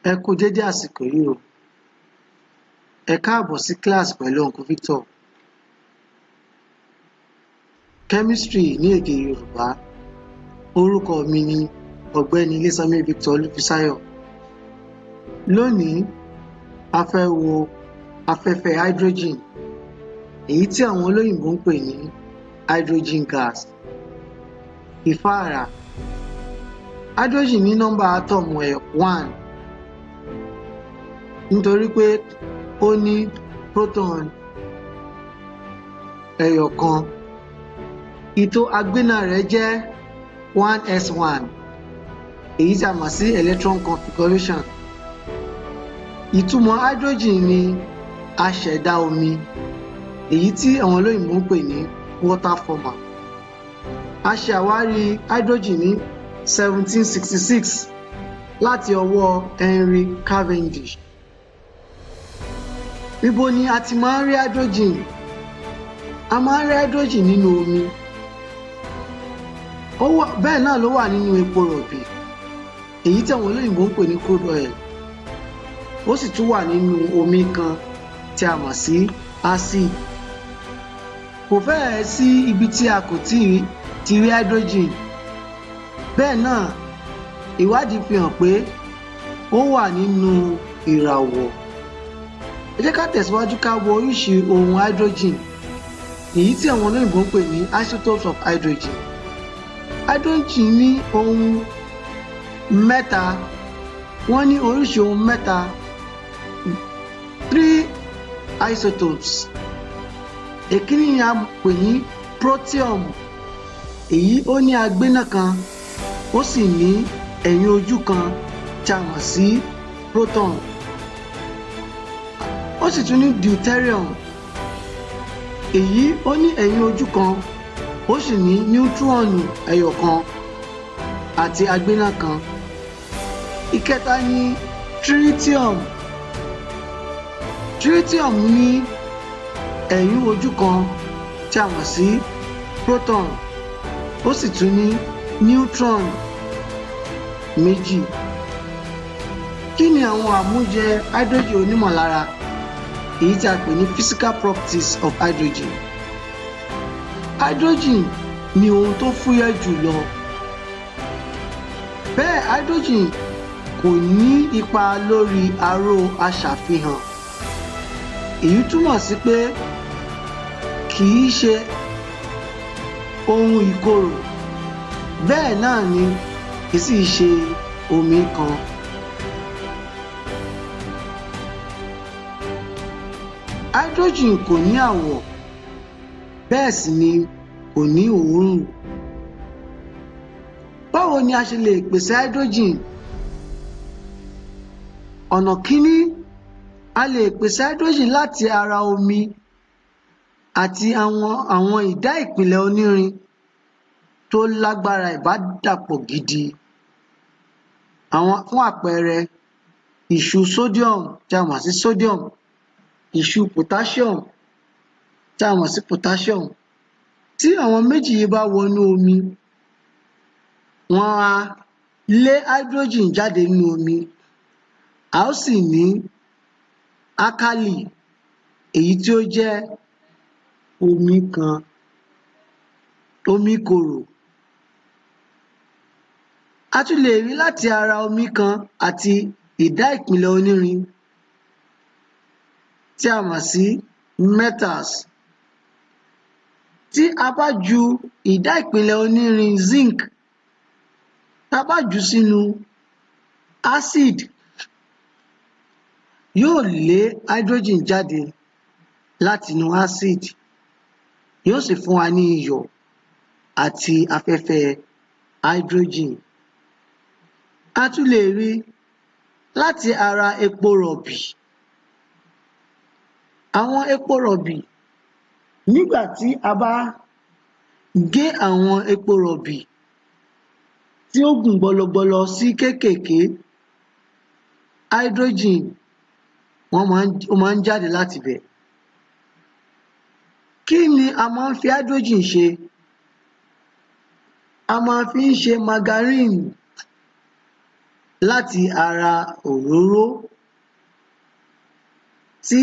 Ẹ kú dédé àsìkò yìí o. Ẹ káàbọ̀ sí class pẹ̀lú Uncle Victor. Chemistry ní èdè Yorùbá. Orúkọ mi ni Ọ̀gbẹ́ni Ilésanmí Victor Olúfisáyọ̀. Lónìí, a fẹ́ wo afẹ́fẹ́ hydrogen, èyí tí àwọn olóyìnbó ń pè ní hydrogen gas. Ìfáàrà. Hydrogen ní nọ́mbà átọ́ọ̀mù ẹ̀ 1 nítorí pé ó ní proton ẹyọ kan. Ìtò agbéná rẹ̀ jẹ́ 1s1, èyí tí a mọ̀ sí electron configuration. Ìtumọ̀ hydrogen ni aṣẹ̀dá omi, èyí tí àwọn olóyìnbó ń pè ní water former. A ṣe àwárí hydrogen ní 1766 láti ọwọ́ Henry Cavendish. Ibo ni a ti máa ń rí hydrogen? A máa ń rí hydrogen nínú omi. Bẹ́ẹ̀ náà ló wà nínú epo rọ̀bì, èyí tí àwọn olóyìnbó ń pè ní crude oil. Ó sì tún wà nínú omi kan tí a mọ̀ sí acid. Kò fẹ́ẹ̀ sí ibi tí a kò ti rí hydrogen. Bẹ́ẹ̀ náà, ìwádìí fi hàn pé ó wà nínú ìràwọ̀. Ẹ jẹ́ ká tẹ̀síwájú ká wo oríṣi ohun hydrogen, èyí tí àwọn olóyìnbó ń pè ní isotopes of hydrogen. Hydrogen ní ohun mẹ́ta, wọ́n ní oríṣi ohun mẹ́ta, 3 isotopes. Èkíní ni a pè ní protium, èyí ó ní agbéná kan, ó sì ní ẹ̀yìn ojú kan tí a mọ̀ sí proton. Ó sì tún ní deuterium, èyí ó ní ẹ̀yìn ojú kan, ó sì ní neutron ẹyọ kan àti agbéná kan. Ìkẹta ni tritium. Tritium ní ẹ̀yìn ojú kan tí a mọ̀ sí proton, ó sì tún ní neutron méjì. Kí ni àwọn àmúyẹ hydrogen onímọ̀lára, èyí tí a pè ní physical properties of hydrogen? Hydrogen ni ohun tó fúyẹ́ jù lọ. Bẹ́ẹ̀ hydrogen kò ní ipa lórí aró aṣàfihàn. Èyí túmọ̀ sí pé kìí ṣe ohun ìkorò, bẹ́ẹ̀ náà ni kìí sì ṣe omi kan. Hydrogen kò ní àwọ̀, bẹ́ẹ̀ sì ni kò ní òórùn. Báwo ni a ṣe lè pèsè hydrogen? Ọ̀nà kíní, a lè pèsè hydrogen láti ara omi àti àwọn ìdá ìpìlẹ̀ onírin tó lágbára ìbádàpọ̀ gidi. Fún àpẹẹrẹ, ìṣù sodium tí a mọ̀ sí sodium, ìṣù potassium tí a mọ̀ sí potassium. Tí àwọn méjì yìí bá wọnú omi, wọ́n á lé hydrogen jáde nínú omi, a ó sì ní alkali, èyí tí ó jẹ́ omi kan, omi korò. A tún lè rí láti ara omi kan àti ìdá ìpìlẹ̀ onírin tí a mọ̀ sí metals. Tí a bá ju ìdá ìpìlẹ̀ onírin zinc, tá bá jù ú sínú acid, yóò lé hydrogen jáde látinú acid, yóò sì fún wa ní iyọ̀ àti afẹ́fẹ́ hydrogen. A tún lè rí láti ara epo rọ̀bì. Àwọn epo rọ̀bì, nígbà tí a bá gé àwọn epo rọ̀bì tí ó gùn gbọlọgbọlọ sí kéékèèké, hydrogen ó máa ń jáde láti ibẹ̀. Kí ni a máa ń fi hydrogen ṣe? A máa fi ń ṣe margarine. Láti ara òróró tí